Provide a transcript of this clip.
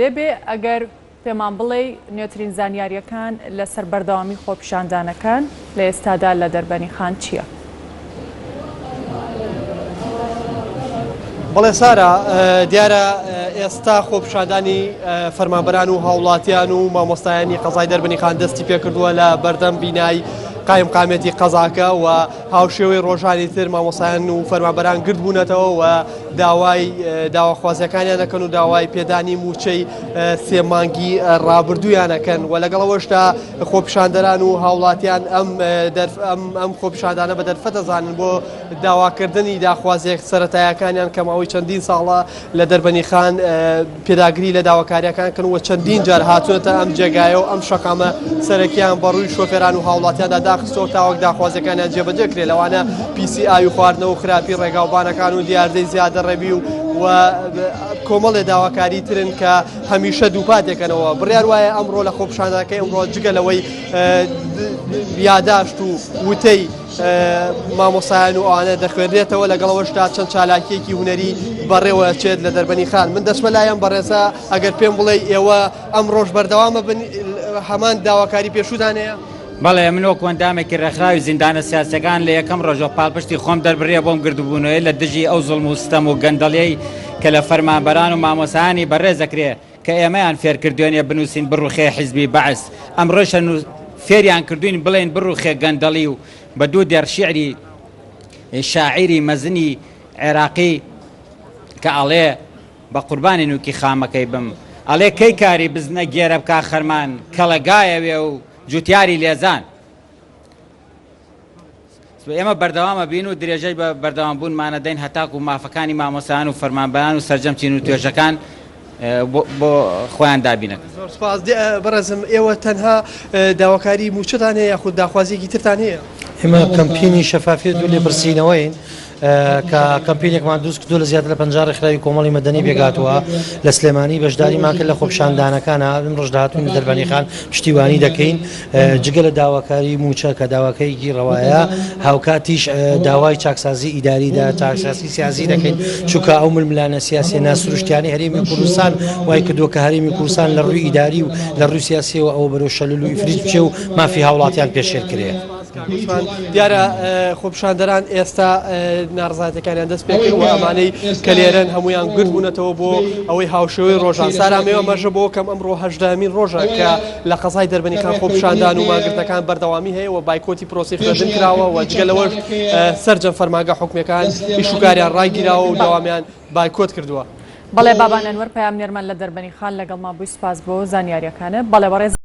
لێبێ ئەگەر پێمان بڵێی نوێترین زانیارییەکان لەسەر بەردەوامی خۆپیشاندانەکان لە ئێستادا لە دەربەنیخان چییە؟ بەڵێ سارا، دیارە ئێستا خۆپیشاندانی فەرمانبەران و هاوڵاتیان و مامۆستایانی قەزای دەربەنیخان دەستی پێکردووە لە بەردەم بینای قایمقامێتی قەزاکە و هاوشێوەی ڕۆژانی تر مامۆستایان و فەرمانبەران گردبوونەتەوە و داوای داواخوازیەکانیان دەکەن و داوای پێدانی مووچەی سێ مانگی ڕابردوویان ئەکەن و لەگەڵ ئەوەشدا خۆپیشاندەران و هاوڵاتیان ئەم ئەم ئەم خۆپیشاندانە بە دەرفەت دەزانن بۆ داواکردنی داخوازیە سەرەتایەکانیان کە ماوەی چەندین ساڵە لە دەربەنی خان پێداگری لە داواکاریەکان کەن و چەندین جار هاتوونەتە ئەم جێگایە و ئەم شەقامە سەرەکیان بەڕووی شۆفێران و هاوڵاتیاندا داخستەوە تاوەک داخوازیەکانیان جێبەجێ کرێ لەوانە پیسی ئاوی خواردنەوە و خراپی ڕێگاوبانەکان و دیاردەی زیادەڕەوی و و کۆمەڵێ داواکاری ترن کە هەمیشە دووپاتێکەنەوە بڕیار وایە ئەمڕۆ لە خۆپیشاندانەکەی ئەمڕۆ جگە لەوەی یاداشت و وتەی مامۆسایان و ئەوانە دەخوێنرێتەوە لەگەڵەوەشدا چەند چالاکیەکی هونەری بەڕێوە چێت لە دەربەنی خان من دەچمە لایەن بەڕێزە ئەگەر پێم بڵێ ئێوە ئەم ڕۆژ بەردەوامە بن هەمان داواکاری پێشووتان هەیە؟ بەڵێ من وەکو ئەندامێکی ڕێکخراوی زیندانە سیاسیەکان لە یەکەم ڕۆژەوە پاڵپشتی خۆم دەربڕیە بۆم گردبوونەوەی لە دژی ئەو زوڵم و ستەم و گەندەڵیەی کە لە فەرمانبەران و مامۆسایانی بەڕێز ئەکرێ کە ئێمەیان فێرکردوێنێ بنووسین بڕوخێ حیزبی بەعس ئەمڕۆیشە فێریان کردوین بڵێن بڕوخێ گەندەڵی و بە دوو دێڕ شیعری شاعیری مەزنی عێراقی کە ئەڵێ بە قوربانی نوکی خامەکەی بم ئەڵێ کەی کاری بزنە گێرە بکا خەرمان کەڵەگایەوێ و جوتیاری لێزان. ئێمە بەردەوام ئەبین و درێژەی بە بەردەوام بوونمان ئەدەین هەتاکو مافەکانی مامۆستایان و فەرمانبەران و سەرجەم چین و توێژەکان بۆ خۆیان دابینەکەن. زۆر سوپاس بەڕێزم ئێوە تەنها داواکاری مووچەتان هەیە یاخود داخوازیەکی ترتان هەیە؟ ئێمە کەمپینی شەفافیەت و لێپرسینەوەین کە کەمپینێکمان دروست کردووە لە زیاتر لە 50 ڕێکخراوی کۆمەڵی مەدەنی پێکهاتووە لە سلێمانی بەشداریمان کرد لە خۆپیشاندانەکانە ئەمڕۆش داهاتووین لە دەربەندیخان پشتیوانی دەکەین جگە لە داواکاری مووچە کە داواکەیەکی ڕەوایە هاوکاتیش داوای چاکسازی ئیداری دا چاکسازی سیاسی دەکەین چونکە ئەو ململانە سیاسیە ناسروشتیانەی هەرێمی کوردستان وای کردووە کە هەرێمی کوردستان لە ڕووی ئیداری و لە ڕووی سیاسیەوە ئەوە بەرەو شەلل و ئیفلیج بچێ و مافی هاوڵاتیان پێشێل کرێ. دیارە خۆپیشاندەران ئێستا ناڕزاتەکانیان دەست پێکرد و ئەمانەی کە لێرەن هەمویان گرد بوونەتەوە بۆ ئەوەی هاوشێوەی ڕۆژان سارامەوە مەژە بۆ کەم ئەمڕۆ هەژدەمین ڕۆژە کە لە قەزای دەربەنیخان خۆپیشاندان و مانگرتنەکان بەردەوامی هەیە و بایکۆتی پرۆسی خوێندن کراوە و جگە لەوەش سەرجەم فەرمانگە حکومیەکان ئیشوکاریان ڕاگیراوە و دەوامیان بایکۆت کردووە. بەڵێ بابان ئەنوەر پەیامنێرمان لە دەربەنیخان لەگەڵمان بووی سوپاس بۆ زانیاریەکانت. بەڵێ بەڕێز.